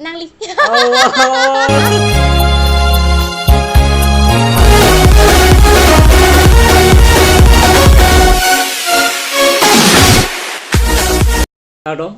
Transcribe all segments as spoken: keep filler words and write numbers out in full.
Nangli. Kardom,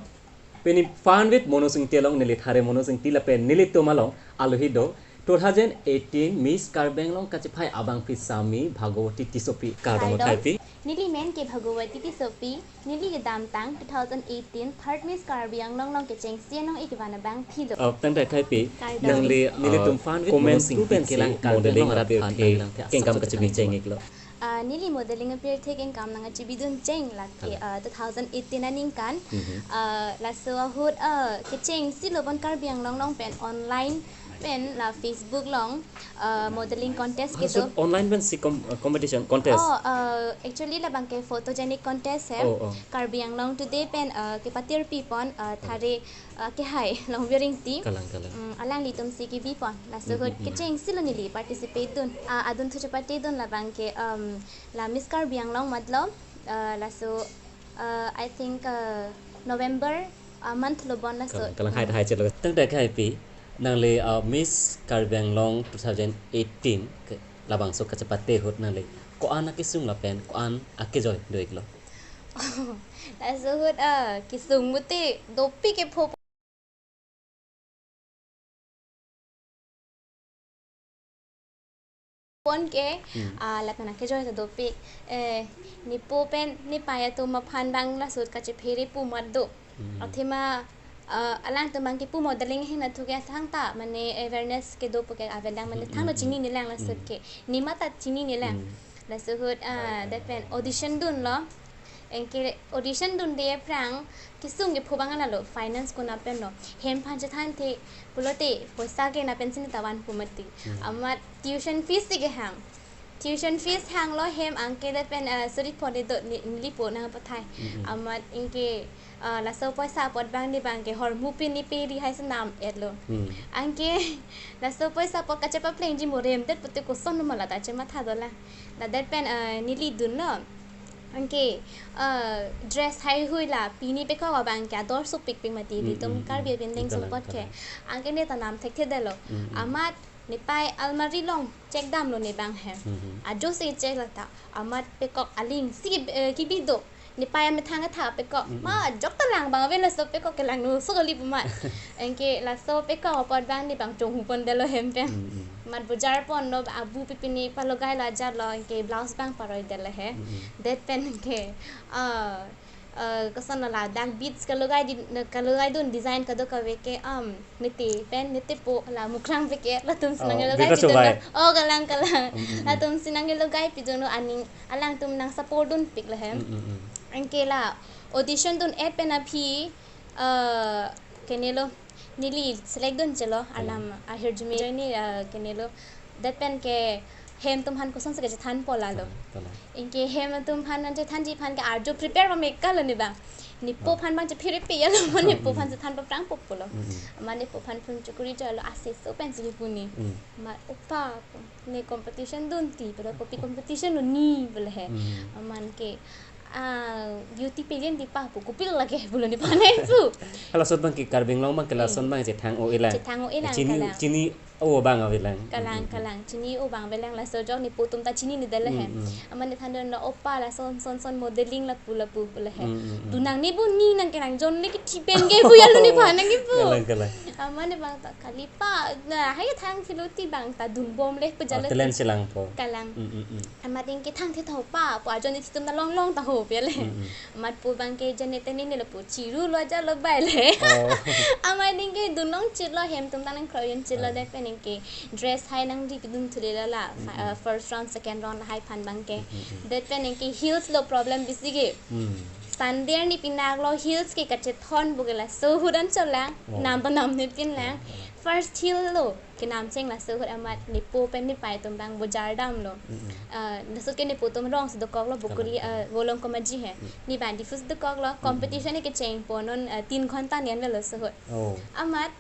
pini Fun with Monos Ingti along neli Thare Monos Ingti lapen nelitum along aluhi do two thousand eighteen Miss Karbi Anglong kachephai abangpi sami Bhagawati Tissopi. Kardom. Kardom. Thaipi. Neli men ke Bhagawati Tissopi, neli kedamtang two thousand eighteen third Miss Karbi Anglong along kechengsi anong-e kevan abangpi lo. Oh, tangte thaipi. Kardom. Nangli, uh, nelitum Fun with comment Monos Ingti pen kelang Karbi modeling Anglong rat apirthe aphan nanglang the kengkam asap kachebi cheng-iklo. Ah, neli modeling apirthe kengkam nangkachebidun cheng lake, kalang, ah, two thousand eighteen aningkan. Mhm. Ah, laso ahut, ah, kechengsi lo bon Karbi Anglong along pen online pen la Facebook along, ah, modeling contest kedo. Maksud online pensi com-, uh, competition, contest? Oh, ah, actually labang ke photogenic contest he. Oh, oh. Karbi Anglong Today pen, ah, kepatirpi pon, ah, Thare, ah, kehai Longbi Ingti. Kalang, kalang. Mm, alanglitum si kebi pon. Laso ahut, mm, mm, mm, kechengsi lo neli participate dun. Ah, adun thu chepate dun labang ke, um, la Miss Karbi Anglong matlo, ah, laso, ah, I think, ah, November, ah, month lo bon laso. Kalang, kalang, hai, mm, hai chelo. Tangte thaipi, nangli, ah, Miss Karbi Anglong two thousand eighteen ke labangso kachepate ahut nangli ko-an akesung lapen ko-an akejoi do-iklo? Laso ahut, ah, kesung mate dopik kepho pon ke, hmm, ah, lapen akejoi ta dopik. Eh, nepo pen nepei atum aphan abang laso ahut kachephere pu mat do. Hmm. Athema, ah, alangtum abang ke pu modeling ahin athu ke thangta mane awareness kedo pu ke avelang mane, hmm, thangno, hmm, chini, hmm, nelang laso ahut, hmm, ke. Nema ta chini nelang. Hmm. Laso ahut, ah, right, right, that pen, right, audition dunlo. Anke audition dunde aphrang kesung kepho abang lalo, finance konat pen lo. Hem aphan chethanthe pulote poisa ke nat pensi neta vanpo mati. Hmm. Amat tuition fees si kehang. Tuition fees hanglo hem, anke that pen, ah, sorry, phone do ni, neli po nangpathai. Hmm, hmm. Amat anke, ah, laso poisa apot abang ne abang ke hormu pini pe ri hai senam etlo. Hmm. Anke laso poisa apot kachepaplengji mo remdet pute koson ma lata chematha dolang. Ladak pen, ah, neli dunlo. Anke, ah, dress haihui la pini pekok abang ke ador sopik pik mati, hmm, ilitum, hmm, Karbi, hmm, apindeng, kalang, sumpot ke. Kalang. Anke neta nam thekthe detlo. Hmm, hmm. Amat nepei almari along check damlo ne abang he. Hmm, hmm. Ajo si check lata. Amat pekok aling si, eh, kebi do. Nepei amethang ketha pekok. Mm, mm. Ma, jok ta lang abang ave laso pekok kelangno so kali pu mat. Anke laso pekok apot abang ne abang chonghu pon detlo hem pen. Mm, mm. Mat bojar ponlo, abu pipini palogailo, ajar lo, anke blouse abang paroi detlo he. Mm, mm. That pen ke, ah, ah, koson lo ladak beads kalogai di, kalogai dun design kadokave ke, um, nete pen, netepo la Mukrang peke, latumsi, oh, nangkelogai beta pidunlo. Chobai. Oh, kalang, kalang. Mm, mm, mm. Latumsi nangkelogai pidunlo, aning alangtum nang support dunpiklo he. Mm, mm, mm. Anke la audition dun-et pen aphi, eh, kenelo, neli select dun chelo, kalang, arnam ahirjume join ni, eh, kenelo. That pen ke hem atum aphan kosonsi kachethanpo lalo. Kalang, kalang. Anke hem atum aphan nangchethanji aphan ke arju prepare pamekalo ne abang. Nepo, ah, aphan abang chephere pe yalo, ma nepo, hmm, aphan chethan paphrangpo pulo. Hmm, hmm. Ma nepo aphan phone chokori jalo, ase so pensi pu ne. Hmm. Ma opa, ne competition dunti, pada kopi competition lo ne, bole he. Hmm. Amat ke, ah, beauty pageant ti pa pu, kopilo lake pulo nephan pu. Halaso ahut abang ke Karbi Anglong abang ke, hmm, lason abang chethang-o-elang. Chethang-o-elang, chini, kalang, chini-o abang avelang. Kalang, mm, mm, mm, kalang. Chini-o abang avelang, laso ajok nepo atum ta chinine detlo he. Mm, mm. Amat ne thandunlo, opa lason son son modeling lapu lapu pulo he. Mm, mm, mm. Dun nangne pu, ne nangkelangjon le kethe pen ke pu yalo nephan nangkepu. Kalang, kalang. Amat ne abang ta kali pa, na hai thang philoti abang ta dunbomle pu, oh, jalo talent chelangpo. Kalang. Mm, mm, mm. Amat anke thangthe tha ho pa pu, ajo ne thitum ta longlong ta ho pele. Mm, mm. Amat pu abang ke jene tene ne lapu, chirulo, ajarlo, bailo. Oh. Amat anke dunlong chitlo, hem atum ta nangkroijun chitlo, ah, that pen anke dress hai nangri pidun thulelo la, fa-, hmm, uh, first round, second round lahai aphan abang ke. Hmm, hmm, hmm. That pen anke heels lo problem besi ke. Hmm. Sunday arni pinak lo heels ke kachethon pu ke laso ahut anchot lang, oh, nam pa namne pin lang. Oh, oh. First heel lo kenam cheng laso ahut amat nepo pen nepei atum abang bojar damlo. Mm, mm. Ah, laso ke nepo atum rongsi dokoklo, Bokoli, kalang, kalang, ah, Volongkom Aji he. Mm. Ne abang Diphu si dokoklo, mm, mm, competition ke kechengpo non, ah, tin ghonta ni an avelo laso ahut. Oh. Amat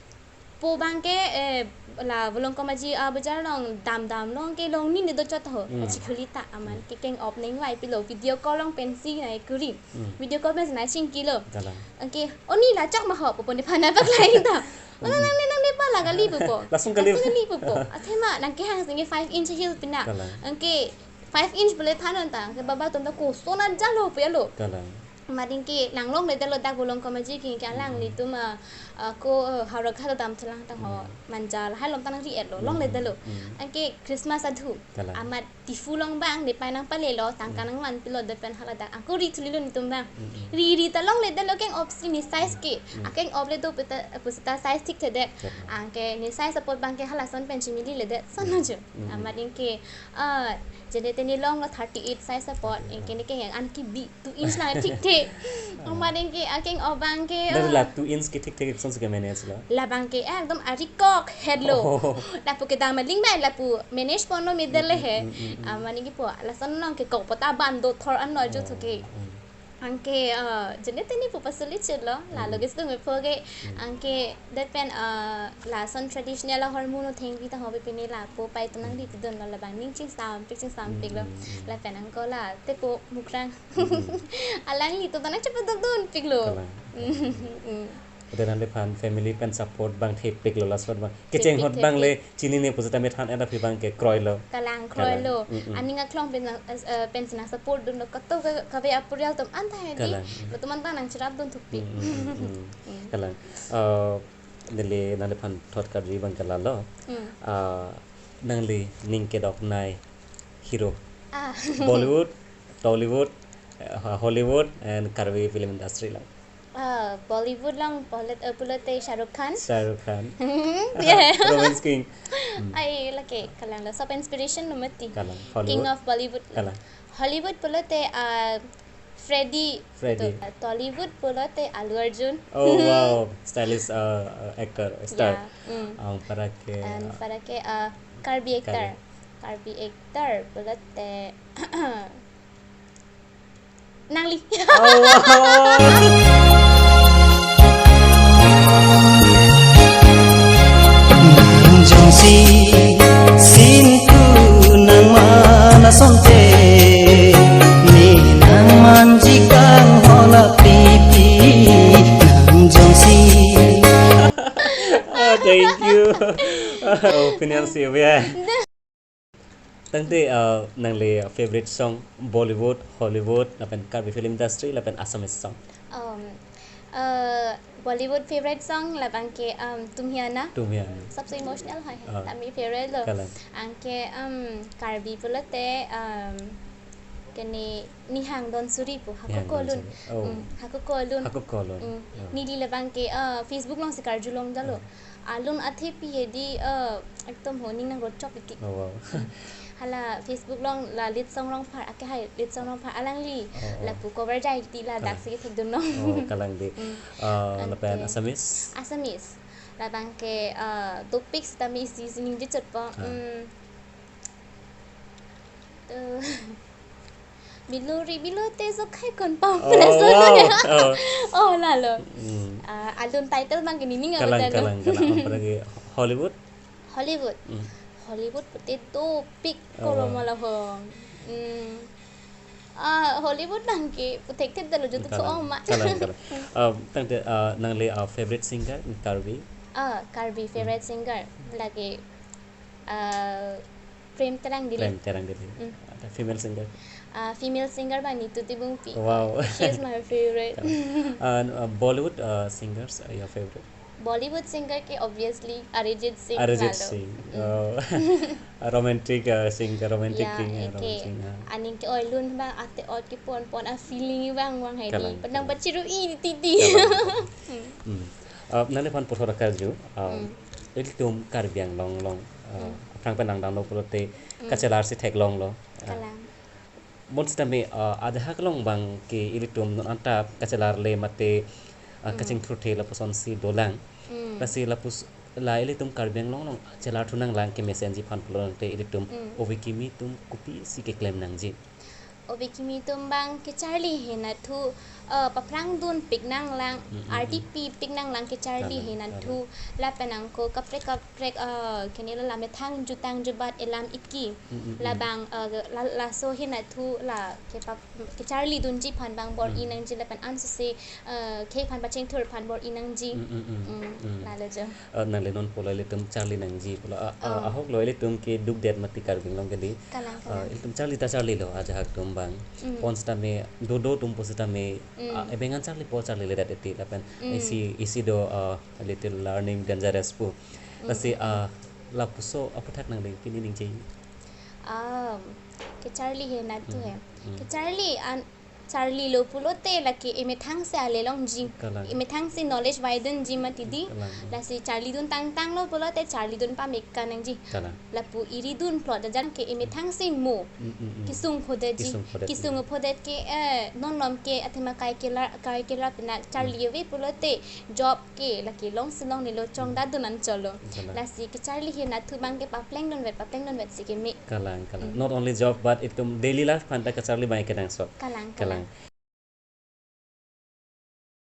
po abang ke, eh, la Volongkom Aji, ah, bojar along dam dam along ke longnine dochot ho. Hmm. Achikhuli ta aman, hmm, ke keng-op nangvai pilo, video call along pensi nangkuri. Hmm. Video call pensi nangchingkilo. Kalang. Anke, o ne la chok ma ho, pu nephan nangpaklangta. Hmm. O, nang, nang, nang, Lang kali pupo. Langsung kali. Langsung kali pupo. Athema nangkehang sini five inch heel pina. Kalang. Anke five inch bele thanon ta. Anke baba atum ta koson ajalo pu alo. Kalang. Amat anke lang longledetlo dak Bolong Kamaji ke, ke alanglitum, ah, ah, ko, ah, Howraghat dam chelang tang ho. Hmm. Manja lahai along ta nangri-etlo. Hmm, longledetlo. Hmm. Anke Christmas adhu. Kalang. Amat Diphu along abang, nepei nangpalelo, tangka, hmm, nangvanpilo, lapen haladak angko ri thulilo netum abang. Hmm, hmm. Ri ri ta longledetlo, keng-op si ne size ke. Hmm. Akeng-op le do puta, pusita size thikthedet. Kalang. Anke ne size apot abangke halason pen chimili ledet, lason, hmm, lo jo. Hmm, hmm. Amat anke, ah, jene tene longlo thirty-eight size apot, okay, anke, ah, ne kehang an kibi two inch lang thikthe. Ah. Amat anke akeng-op abangke, dari, ah, la two inch ke thikthe ke kosonsi ke-manage lo? Labangke ekdom arikok hetlo. Oh. Lapu kedam aling bai lapu manage ponlo middle le he. Mm, mm, mm, mm. Ah, mane kipu, lason along kekok apot ta bando thor anlo jo, oh, thuke. Mm. Anke, ah, jene tene pu pasuli chelo, lalo, mm, ke sung me phoge, mm, anke det pen, ah, lason traditional ahormu no thengpi ta ho pine lapu pai atum nangri pidunlo, labang ning chingsampik chingsampiklo. Mm, mm, mm. Lapen angko la tepo Mukrang. Mm-mm. Alanglitum ta nangchepadodunpiklo. Kalang. Mm. Ode nangliphan family pen support abang thepiklo, lason abang. Kecheng thepik, hot abang le thepik. Chinine pusita methan eda phi abangke kroilo. Kalang, kalang, kroilo. Mm-mm. Aning aklong pen nang, eh, pen si nang support dunlo. Kato ka, kave apurial atum anta hedi. Kalang. Latum anta nangcherapdun thupik. Mm-mm, mm-mm. Mm. Kalang. Eh, neli nangliphan thot karju abangke lalo. Mm. Eh, nangli ning kedoknei hero. Ah. Bollywood, Tollywood, eh, Hollywood, and Karbi film industry along. Ah, Bollywood along pulote, eh, pulote Shah Rukh Khan. Shah Rukh Khan. Yeah. Romance King. Hmm. Ai, lake, kalanglo. Sob inspiration lo mati. Kalang. King Hollywood? Of Bollywood. Kalang. Hollywood pulote, ah, Freddy. Freddy. To-, ah, Tollywood pulote Allu Arjun. Oh, wow. Stylish, uh, uh, actor, star. Yeah. Mm. Ang parake, ang, uh, parake, uh, Karbi actor. Karbi. Karbi actor pulote nangli. Oh, wow. Nang jongsi sinku nang mana sonte, ne nang manji kang hola pipi, nang jongsi. Ah, thank you. Oh, opinion sih, ya. Tangte, uh, nangli favorite song Bollywood, Hollywood, lapen Karbi film industry, lapen Assamese song? Um, uh, Bollywood favorite song labangke, um, Tum Hi Aana. Tum Hi Aana. Sabse emotional hai hai. Ah. Tame favorite lo. Kalang. Anke, um, Karbi pulote, um, kene Nihang Don Suri pu, Nihang Don Suri. Hakoko Alun. Oh. Mm, Hakoko Alun. Hakoko Alun. Mm. Oh. Neli labangke, uh, Facebook alongsi karjulong jalo. Oh. Alun athepi hedi, eh, ekdom ho ning nangrotchok iti. Oh, wow. Hmm. Hala Facebook along la Litsong Rongphar, ake hai Litsong Rongphar alangli. Oh, oh. Lapu cover jai iti, ladak, kalang, si kethekdunnon. Oh, kalang dei. Hmm. Eh, lapen, ante, Assamese? Assamese. Labangke, eh, topic sitame isi isi ningje chotpo. Ah. Hmm. To, Bilori, Bilo te so khai kon pam. Oh, plus, wow. Oh. Oh, lalo. Hmm. Ah, alun title abangke nening, kalang, abedan, no? Kalang, kalang. Apalagi Hollywood? Hollywood. Hmm. Hollywood pulote dopik, oh, kolom, wow, alahong. Hmm. Ah, Hollywood abangke puthekthe dalo jutuk, kalang, so-ong ma. Kalang, kalang. Ah, tangte, ah, nangli, ah, favorite singer in Karbi? Ah, Karbi, hmm, favorite singer. Lake, ah, Prem Terang Dili. Prem Terang Dili. Hmm. Ada female singer? Ah, female singer abang Nitu Tibungpi. Wow. She is my favorite. Ah, ah, Bollywood, ah, singers are your favorite? Bollywood singer ke obviously Arijit Singh. Arijit lalo. Singh. Hmm. Oh. Romantic, ah, singer, romantic, ya, king, ah, eke. Romantic, ah. Aning ke-oi lun abang ate ot kepon pon a feeling abang vang hedi. Kalang, kalang. Padang pachiru i titi. Kalang. Hmm. Hmm. Ah, nangliphan puthot akarju, ah, hmm, ilitum Karbi Anglong along, ah, hmm, aphrang pen nangdamlo pulote, hmm, kachelar si theklonglo. Ah, kalang. Bonsitame, ah, ajahak along abangke ilitum non anta kachelar le mate, ah, hmm, kachingthurthe lapusonsi dolang. Hmm. Lasi lapus-, la ilitum Karbi Anglong along chelar thu nanglang kemesenji aphan pulote ilitum, hmm, ove kimi atum kopisi keklem nangji? Ove kimi atum abang kecharli henathu, eh, paphrang dunpik nanglang, Mm, mm, mm. R D P pik nanglang kecharli Kalang, henathu, lapen angko kaprek kaprek, eh, kene la methang jutang jubat elam iki. Mm, mm, mm. Labang, eh, la, laso henathu la kepap-, kecharli dunji aphan abang bor-i Mm. nangji lapen ansose, eh, khei aphan pachingthur aphan bor-i nangji. Mm, mm, mm. Mm, Mm. lalo jo. Ah, nangli non pulo ilitum charli nangji pulo. Ah, ah, Ah. ahok lo ilitum keduk det mati Karbi Anglong kali. Kalang, Ah, kalang. ilitum charli ta charlilo ajahak atum abang. Mm. Pon sitame, dodo atum pu sitame, Mm. ah, ebengan charlipo charliledet eti lapen. Mm. Isi, isi do, ah, a little learning dangerous pu. Mm, Lasi, mm, mm. ah, lapuso aphuthak nangli pini ningje. Ah, kecharli henathu Mm, he. mm. Kecharli an charlilo pulote lake emethang si ale longji. Kalang. Emethang si knowledge widen ji mati di. Kalang. Lasi charli dun tangtanglo pulote charli dun pameka nangji. Kalang. Lapu iri dun plot ajan ke emethang si mo. Mm, mm, mm. Kesung phodet ji. Kesung phodet. Kesung phodet ke, eh, non lom ke athema kai kelar, kai kelar pina charli Mm. ave pulote job ke lake longsi longlelo chongdat dun anchotlo. Kalang. Lasi kecharli henathu abang ke papleng dunvet, papleng dunvet si keme. Kalang, kalang. Mm. Not only job, but itum daily life aphan ta kecharli abang kenangsot. Kalang, Kalang. kalang.